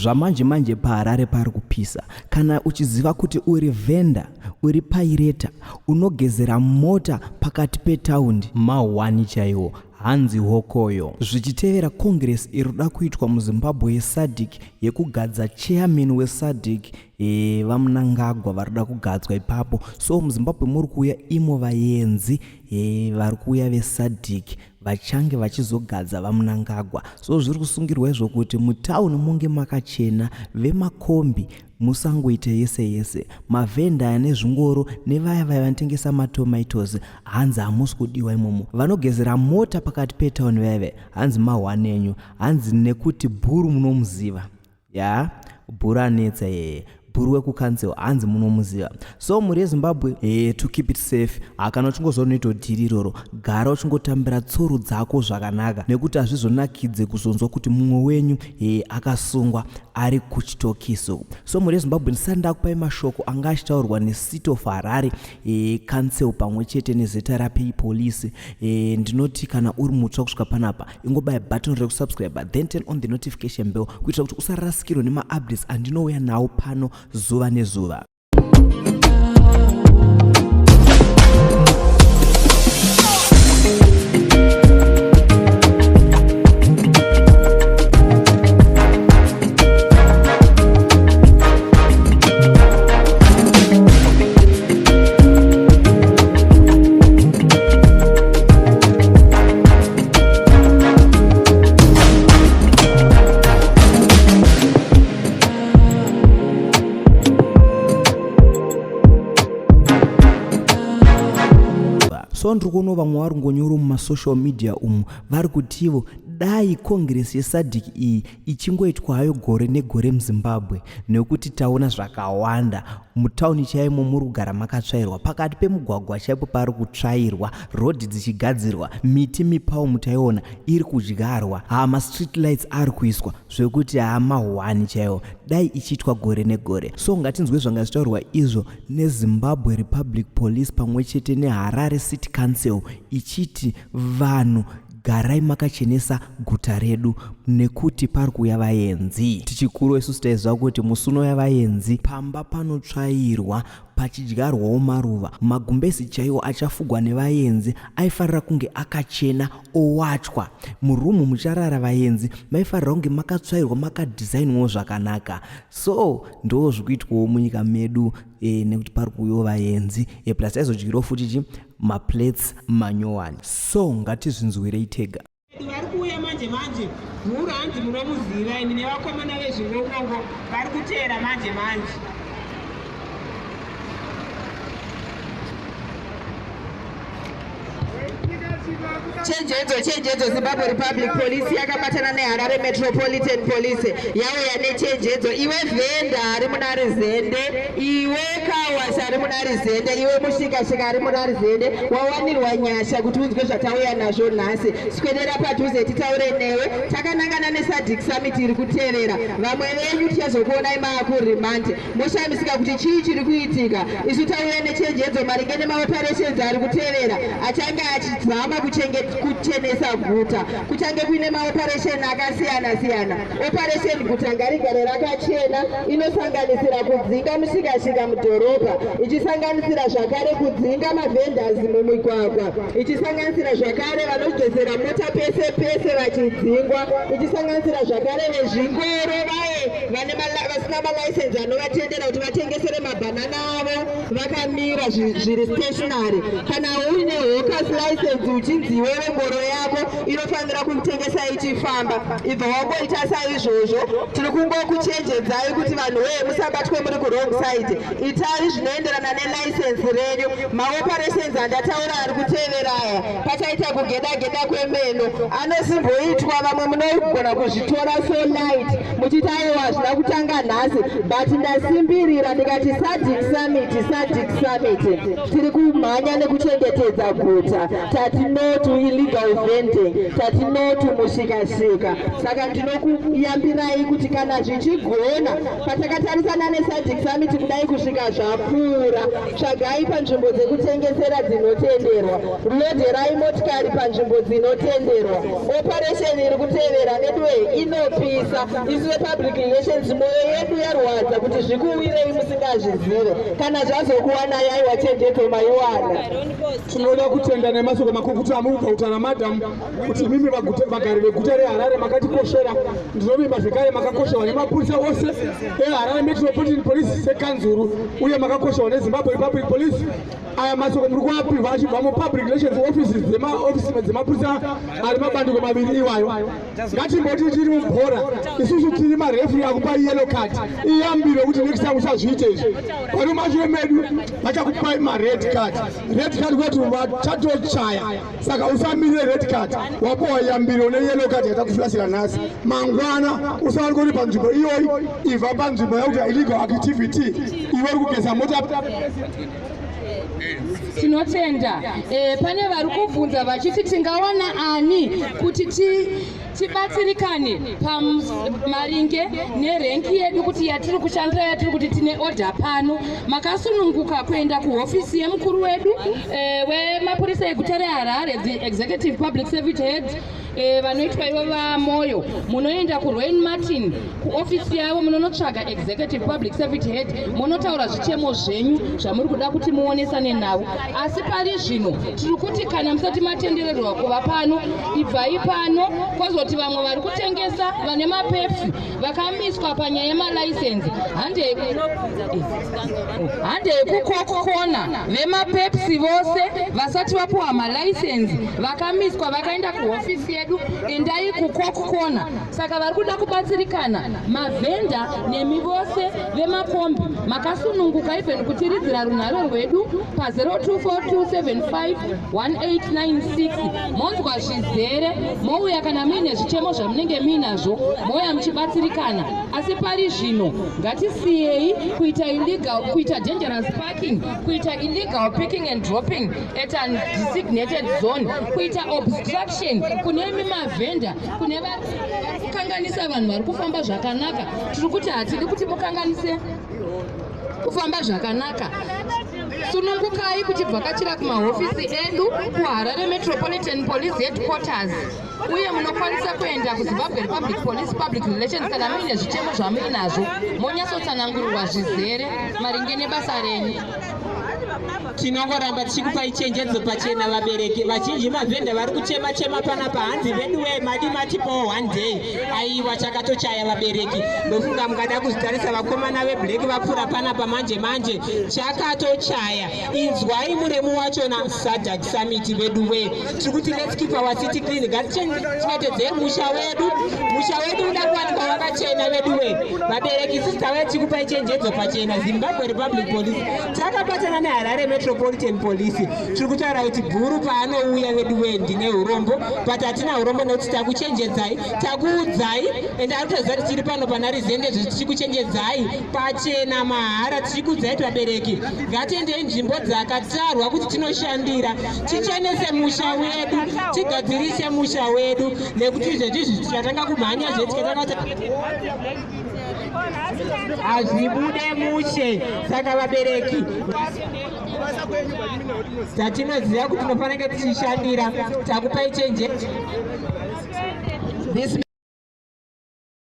Zvamanje manje paHarare pari kupisa. Kana uchiziva kuti uri vendor, uri paireta, unogezera mota pakati petaundi, mahwani chaiwo, hanzi hokoyo. Zvichitevera congress iri kuda kuitwa muZimbabwe yeSADC yekugadza chairman weSADC e, VaMnangagwa vari kuda kugadzwa ipapo. So muZimbabwe muri kuuya imo vayenzi e, vari kuuya veSADC vachange vachizogadza VaMnangagwa. So zviri kusungirwa izvo kuti mutauni munge makachena, vemakombi musangoite yese yese, mavhenda aya nezvingoro nevaya vaya vanotengesa matomatoes hanzi hamusi kudiwa imomo. Vanogezera mota pakati petauni vaya vaya hanzi mahwani enyu, hanzi nekuti bhuru munomuziva ya bhuru anetsa yeye bhuru wekucouncil hanzi munomuziva. So mhuri yeZimbabwe, to keep it safe, hakana uchingozva unoita dhiri iroro, gara uchingotambira tsoro dzako zvakanaka, nekuti hazvizonakidze kuzonzwa kuti mumwe wenyu akasungwa ari kuchitokiso. So mhuri yeZimbabwe, ndisati ndakupai mashoko anga achitaurwa neCity of Harare Council pamwe chete neZRP Police, ndinoti kana uri mutsva kusvika panapa, ingobaya button rekusubscribe, then turn on the notification bell kuitira kuti usarasikirwe nemaupdates andinouya nawo pano zuva nezuva. So ndiri kuonawo vamwe vari kungonyora mumasocial media umu, vari kutivo dai congress yeSADC iyi ichingoitwa hayo gore negore muZimbabwe, nekuti taona zvakawanda. Mutauni chaimo muri kugara makatsvairwa, pakati pemugwagwa chaipo pari kutsvairwa, rodhi dzichigadzirwa, miti mipaumu taiona iri kudyarwa, haa mastreet lights ari kuiswa zvekuti haa mahwani chaiwo. Dai ichiitwa gore negore. So ngatinzwe zvanga zvichitaurwa izvo neZimbabwe Republic Police pamwe chete neHarare City Council, ichiti vanhu garai makachenesa guta redu nekuti pari kuuya vaenzi. Tichikuru isusu taiziva kuti musi unouya vaenzi pamba panotsvairwa, pachidyarwawo maruva. Magumbezi chaiwo achafugwa nevaenzi aifarira kunge akachena, owachwa. Murumu mucharara vaenzi maifarira kunge makatsvairwa, makadhizainwawo zvakanaka. So ndo zvikuitwawo munyika medu nekuti pari kuuyawo vaenzi plus aizodyirawo futi chi maplates manyowani. So ngatizvinzwirei tega. Vari kuuya manje manje, mhuru hanzi munomuziva imi, nevakomana vezvingongongo vari kuteera manje manje. Chenjedzo, chenjedzo! Zimbabwe Republic Police yakabatana neHarare Metropolitan Police yauya nechenjedzo. Iwe vhenda ari muna Rizende, iwe kawasha ari muna Rizende, iwe mushikashika ari muna Rizende, wawanirwa nyasha kuti unzwe zvatauya nazvo nhasi. Swedera padhuze titaure newe takanangana neSADC Summit iri kutevera. Vamwe venyu tichazokuonai maakuremand, moshamisika kuti chii chiri kuitika. Isu tauya nechenjedzo maringe nemaoperations ari kutevera achange achizama kuchenesa guta. Kuchange kuine maoperation akasiyana siyana. Operation Guta Ngarigare Rakachena inosanganisira kudzinga mushikashika mudhorobha, ichisanganisira zvakare kudzinga mavhendors mumigwagwa, ichisanganisira zvakare vanogezera mota pese pese vachidzingwa, ichisanganisira zvakare vezvingoro vaye vane vasina malaisensi anovatendera kuti vatengesere mabhanana avo vakamira zviri stationary. Kana uine hawkers license, uchinzi iwewe ngoro yako inofanira kutengesa ichifamba, ibva wangoita saizvozvo. Tiri kungokuchenjedzai kuti vanhu wee, musabatwe muri kuwrong side. Itai zvinoenderana nelicense renyu. Maoperations andataura ari kutevera aya, pachaita kugeda geda kwemeno anosimboitwa. Vamwe munogona kuzvitora so light muchiti aiwa, hazvina kutanga nhasi, but ndasimbirira ndikati SADC Summit, SADC Summit. Summit tiri kumhanya nekuchengetedza guta. Tati no to illegal vending, tati no to mushikashika. Saka ndinokuyambirai kuti kana zvichigona, patakatarisana neSADC Summit kudai kusvika zvapfuura, tsvagai panzvimbo dzekutengesera dzinotenderwa, lodherai motikari panzvimbo dzinotenderwa. Operation iri kutevera veduwe inopisa. Isu vepublic relations mwoyo yedu yarwadza kuti zvikuwirei musingazvizive. Kana zvazokuwanai, aiwa, chenjedzo maiwana. Tinoda kutenda nemasoko makukutu amubva kutaura, madam, kuti imimi vagari veguta reHarare makatikoshera. Ndinovimba zvekare makakosherwa nemapurisa ose eHarare Metropolitan Police sekanzuru, uye makakosherwa neZimbabwe Republic Police. Aya masoko muri kuapihwa achibva mupublic relations offices dzemaofisi dzemapurisa ari mabandiko maviri iwayo. Ngatimboti tiri mubhora, isusu tiri mareferee akupa yellow card, iyambiro yekuti next time usazviite izvi. Vari mashure medu vachakupai mared card. Red card kweti vachatochaya, saka usamirire red card. Wapiwa yambiro neyellow card yatakuflasira nhasi. Mangwana usawanika uri panzvimbo iyoyi. Ibva panzvimbo yakuti illegal activity, iwe uri kugeza mota. Tinotenda. Pane vari kubvunza vachiti tingawana ani kuti tibatsirikane pamaringe nerank yedu, kuti yatiri kushandira, yatiri kuti tine order pano. Makasununguka kuenda kuhofisi yemukuru wedu wemapurisa eguta reHarare, the executive public service head, vanoitwa ivo vaMoyo. Munoenda kuRoyne Martin, kuofisi yavo, munonotsvaga executive public service head, munotaura zvichemo zvenyu zvamuri kuda kuti muonesane navo. Asi pari zvino tiri kuti kana musati matendererwa kuva pano, ibvai pano. Kwozoti vamwe vari kutengesa vane maPepsi vakamiswa panyaya yemalicense, handei kukokona. VemaPepsi vose vasati vapiwa malicense vakamiswa vakaenda kuhofisi yedu, endai kukokona. Saka vari kuda kubatsirikana, mavhenda nemi vose vemakombi, makasununguka even kutiridzira runhare rwedu pa0242751896, monzwa zvizere, mouya kana muine zvichemo zvamunenge muinazvo, mouya muchibatsirikana. Asi pari zvino ngatisiyei kuita illegal, kuita dangerous parking, kuita illegal picking and dropping at undesignated zone, kuita obstruction kune imi mavhenda, kune vari kukanganisa vanhu vari kufamba zvakanaka. Tiri kuti hatidi kuti mukanganise kufamba zvakanaka. Sunungukai kuchibvakachira kumahofisi edu kuHarare Metropolitan Police Headquarters, uye munokwanisa kuenda kuZimbabwe Republic Police Public Relations kana muine zvichemo zvamuinazvo, monyatsotsanangurirwa zvizere maringe nebasa renyu. Tinongoramba tichikupai chenjedzo pachena, vabereki. Vazhinji mavhenda vari kuchema chema panapa, hanzi veduwe, madi matipowo one day. Aiwa, chakatochaya, vabereki. Ndofunga mungada kuzvitarisa, vakomana veblack vapfuura panapa manje manje, chakatochaya. Inzwai muremu wachona. SADC Summit, veduwe, tiri kuti let's keep our city clean. Ngatichengetedzei musha wedu. Musha wedu uda kuwanikwa wakachena, veduwe. Vabereki, isusu tauya tichikupai chenjedzo pachena. Zimbabwe Republic Police takabatana neHarare Metropolitan Police tiri kutaura kuti bhuru paanouya, veduwe, ndine urombo, but hatina urombo nekuti takuchenjedzai, takuudzai, ende ari kutoziva kuti tiri pano pana Rizende. Tichikuchenjedzai pachena mahara, tichikuudzai kuti vabereki, ngatiendei nzvimbo dzakatarwa kuti tinoshandira, tichenese musha wedu, tigadzirise musha wedu, nekuti izvezvizvi tikatanga kumhanya zve, tikatanga hazvibude mushe. Saka vabereki, dzatinoziva kuti tinofanira tichishandira, takupai chenjedzo. This